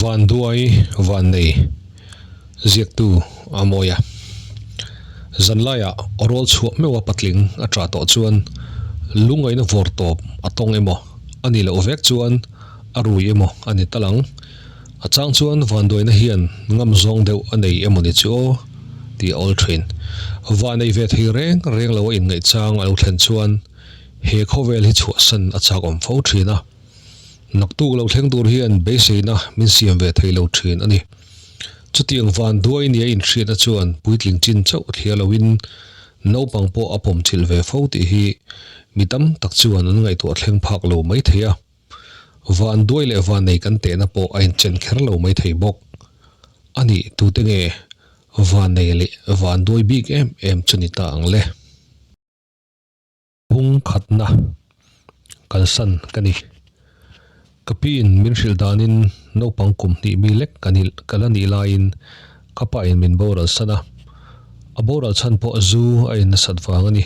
Vanduai Vannei ziaktu a mawi a. Zanlaiah rawl chhuah meuha patling a ṭah tawh chuan lungaina vawr tawp a tawng emaw a nih loh vek chuan a rui emaw a ni tal ang. A chang chuan vanduaina hian ngam zawng deuh a nei emaw ni chu aw tih a awl ṭhin. Vannei ve thei reng reng lo a inngaihchang a lo thlen chuan he khawvel hi chhuahsan a chakawm fo ṭhin a. Naktuk lo thleng tur hian beiseina min siam ve thei lo thin a ni. Chutiang van duai nia inhriatna chuan puitling chin chauh thliar loin naupang pawh a pawm chilh ve fo tih hi mi tam tak chuan an ngaihtuah thleng phak lo mai thei a. Van duai leh van nei kan tehna pawh a inchen kher lo mai thei bawk. A nih tute nge van nei leh van duai bik em em chu ni ta ang le? Bung khatna kalsan ka ni. Ka piin min hrilh danin naupang kum hnih mi lek ka ni ka la nih laiin ka pain min boral san a. A boral chhan pawh zu a in nasat vang a ni.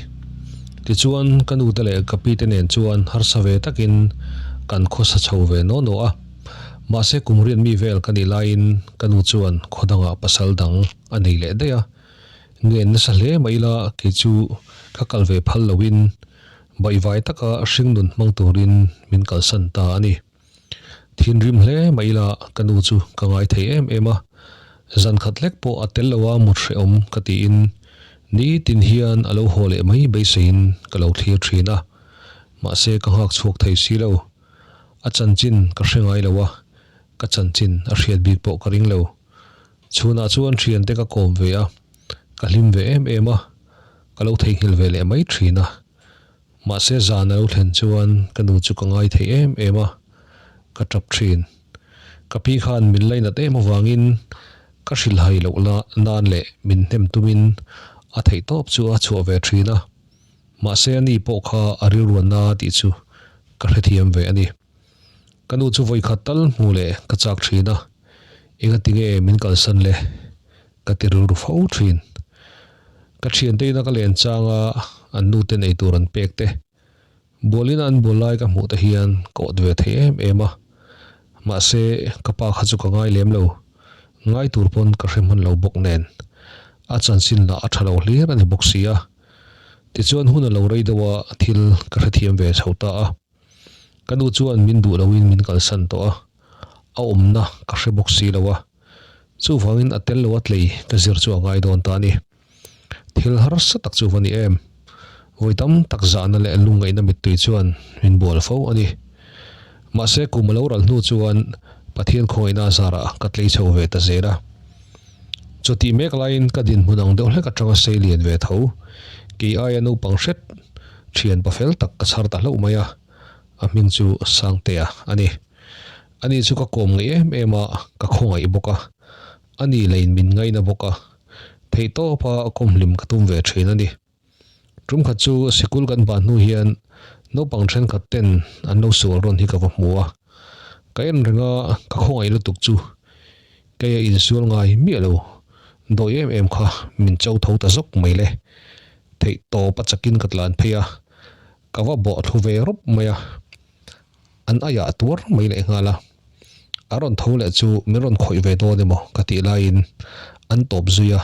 Tichuan ka nute leh ka pite nen chuan harsa ve takin kan khawsa chho ve naw naw a. Mahse kum riat mi vel ka nih laiin ka nu chuan khaw dangah pasal dang a nei leh daih a. Ngen nasa hle mah ila kei chu ka kal ve phal loin baihvai taka hringnun hmang turin min kalsan ta a ni. Thinrim hle mah ila ka nu chu ka ngai thei em em a, zan khat hlek pawh a tel loa mut hrehawm ka tiin nitin hian a lo haw leh mai beiseiin ka lo thlir thin a, mahse ka nghak chhuak thei si lo. A chanchin ka hre ngai lo a, ka chanchin a hriat bik pawh ka ring lo. Chhunah chuan thiante ka kawm ve a, ka hlim ve em em a, ka lo theihnghilh ve leh mai thin a. Mahse zan a lo thlen chuan ka nu chu ka ngai thei em em a, ka tap thin. Ka pi khan min lainat em avangin ka hrilhhai loh la nan leh min hnem tumin a theihtawp chu a chhuah ve thin a. Mahse ani pawh kha a rilruanna tih chu ka hrethiam ve a ni. Ka nu chu vawikhat tal hmu leh ka chak thin a, engati nge min kalsan le? Ka ti rilru fo thin. Ka thiante ina ka len changa an nu te nei tur an pek te, bualina an bual lai ka hmuh te hian ka awt ve thei em em a. Mahse, ka pa kha chu ka ngai lem lo. Ngai tur pawn ka hre hman lo bawk nen. A chanchin lah a tha lo hlir a ni bawk si a. Tichuan hun a lo rei deuh a, thil ka hrethiam ve chho ta a. Ka nu chuan min duh loin min kalsan tawh a, a awmna ka hre bawk si lo a, chuvangin a tel lo a tlei ka zir chu a ngai dawn ta a ni. Thil harsa tak chu va ni em? Vawi tam tak zahna leh lungngaihna mittui chuan min bual fo a ni. Mahse kum a lo ral hnu chuan Pathian khawngaihna zarah ka tlei chho ve ta zel a. Chutih mek laiin ka dinhmun ang deuh hlek atanga sei lian ve tho, kei aia naupang hret thian pafel tak ka chhar ta hlauh mai a, a hming chu Sangtea a ni. Ani chu ka kawm ngaih em em a, ka khawngaih bawk a, ani leiin min ngaina bawk a, theihtawpa kawmhlim ka tum ve thin a ni. Tum khat chu sikul kan bah hnu hian naupang thenkhat ten an lo sual rawn hi ka va hmu a, ka en reng a, ka khawngaih lutuk chu kei a insual ngai miah lo, dawi em em kha min cho tho ta zawk mai le. Theih tawp a chakin ka tlan phei a, ka va bawh thlu ve rawp mai a, an aiah tuar mai leh nghal a, a rawn tho leh chu min rawn khawih ve dawn emaw ka tih laiin an tawp zui a,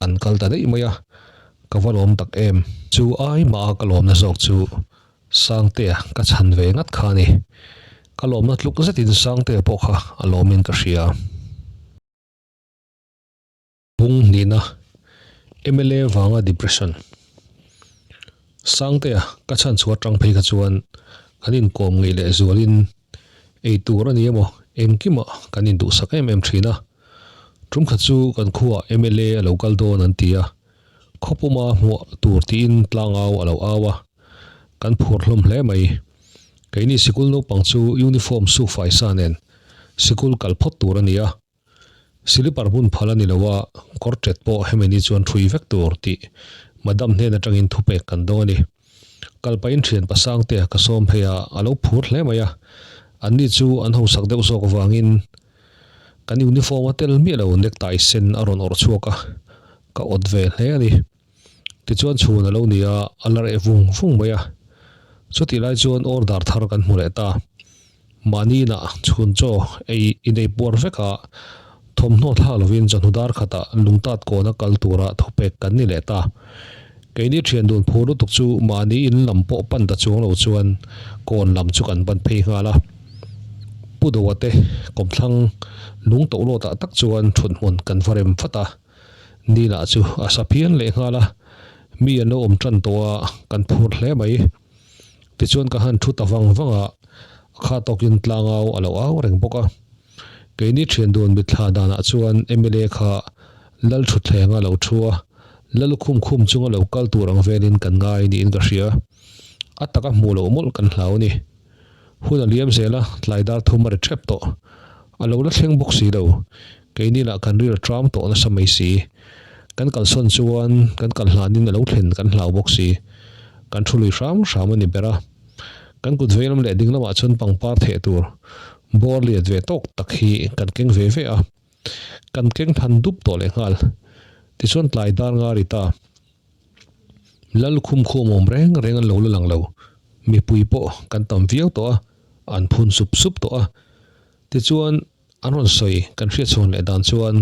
an kal ta daih mai a, ka va lawm tak em. Chu ai mah a ka lawmna zawk chu Sangtea ka chhan ve ngat kha a ni, ka lawmna tluk zetin Sangtea pawh kha a lawmin ka hria. Bung hnihna, mla vanga depression. Sangtea ka chhan chhuah atang phei kha chuan kan inkawm ngeih leh zualin ei tur a ni emaw engkimah kan induhsak em em thin a. Tum khat chu kan khuaah mla a lo kal dawn an ti a, khawpuma hmuah tur tiin tlangau a lo au a, kan phur hlawm hle mai. Keini sikul naupang chu uniform su fai sa nen sikul kal phawt tur a ni a. Silipar hmun phal a ni lo a, kawr tet pawh hemi ni chuan hrui vek tur tih Madam hnen atangin thupek kan dawng a ni. Kal pahin thian pasangte ka sawm phei a, a lo phur hle mai a. Anni chu an hausak deuh zawk avangin kan uniform a tel miah lo necktie sen a rawn awrh chhuak a, ka awt ve hle a ni. Tichuan chhun a lo ni a, a la reh vung vung mai a. Chutih lai chuan order thar kan hmu leh ta. Mahni inah chhun chaw ei inei puar vek a, thawmhnaw thlak lovin chawhnu dar khatah lungtat kawna kal tura thupek kan ni leh ta. Keini thian dun phur lutuk chu mahni in lam pawh pan ta chuang lo chuan kawn lam chu kan ban phei nghal a. Pu Doa te kawmthlang lung toh lawtah tak chuan thut hmun kan va rem vat a. Ni lah chu a sa phian leh nghal a, mi an lo awm tan tawh a, kan phur hle mai. Tichuan ka han thu ta vang vang a, a kha tawkin tlangau a lo au reng bawk a. Keini thian dun mitthla danah chuan mla kha lal thutthleng a lo thu a, lal khum khum chunga lo kal tur ang velin kan ngai niin ka hria. A taka hmuh loh mawlh kan hlau a ni. Hun a liam zel a, tlai dar thum a ri ṭhep tawh. A lo la thleng bawk si lo. Keini lah kan ril a ṭam tawh nasa mai si. Kan kalsawn chuan kan kal hlanin a lo thlen kan hlau bawk si. Kan thu lui hram hram a ni ber a. Kan kut veilam leh ding lamah chuan pangpar theh tur bawr lian ve tawk tak hi kan keng ve ve a. Kan keng than dup tawh leh nghal. Tichuan tlai dar nga ri ta. Lal khum khum awm reng reng an lo la lang lo. Mipui pawh kan tam viau tawh a, an phun sup sup tawh a. Tichuan, an rawn sawi kan hriat chhuan leh dan chuan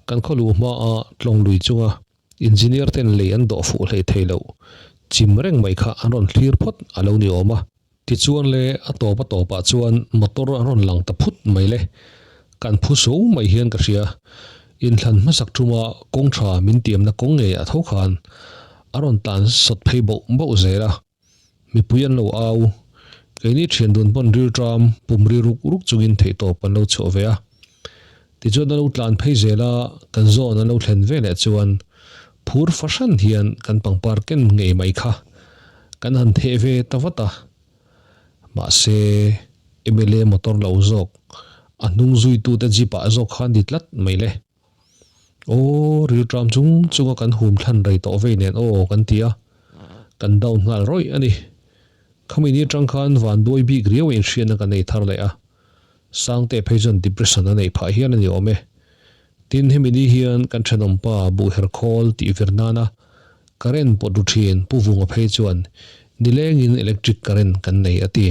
kan khawluh hmaa tlawng lui chunga engineer ten lei an dawh fuh hlei thei loh chim reng mai kha an rawn thlir phawt a lo ni awm a. Tichuan le, a tawp a tawpah chuan motor an rawn lang ta phut mai le. Kan phu so mai hian ka hria. Inthlan hmasak thuma kawng tha min tiamna kawng ngei a tho khan a rawn tlan sawt phei boh boh zel a. Mipui an lo au. Keini thian dun pawn rilṭam pum ri ruk ruk chungin theihtawp kan lo chhuah ve a. Tichuan a lo tlan phei zel a, kan zawn an lo thlen ve leh chuan phur fahran hian kan pangpar ken ngei mai kha kan han theh ve ta vat a. Mahse, mla motor lo zawk, a hnung zuitute jeep ah zawk khan ni tlat mai le. Aw, rilṭam chung chunga kan hum thlan rei tawh vei nen aw kan ti a, kan down nghal rawih a ni. Khami ni aṭang khan vanduai bik riau a inhriatna kan nei thar leh a. Sangte phei chuan depression a neih phah hial a ni awm e. Tin, hemi ni hian kan thenawmpa buhher khawl tih vir nana current pawt ru thin Pu Vunga phei chuan nilengin electric current kan nei a ti.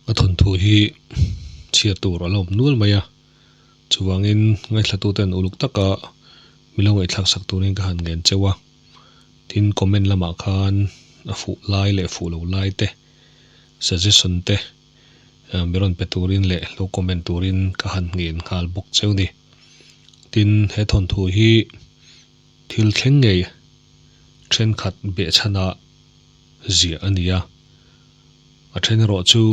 A thawnthu hi chhiat tur a la awm nual mai a, chuvangin ngaithlatuten uluk taka milo ngaihthlak sak turin ka han ngen cheu a. Tin, comment lamah khan a fuh lai leh fuh lo lai te suggestion te mi rawn pe turin leh lo comment turin ka han ngen nghal bawk cheu ni. Tin, he thawnthu hi thil thleng ngei thenkhat behchhana ziah a ni a, a then erawh chu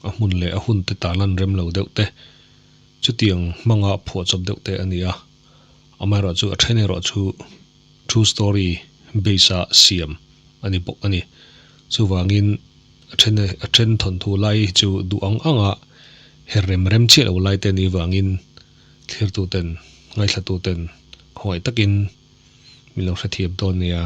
a hmun leh a hun te tarlan rem lo deuh te, chutiang hmanga phuahchawp deuh te a ni a, amaherawhchu a then erawh chu true story base a siam a ni bawk a ni. Chuvangin a then a then thawnthu lai hi chu duh ang anga her rem rem chiah lo lai te a nih vangin thlirtu ten ngaithla tu ten khawngaih takin min lo hrethiam dawn nia.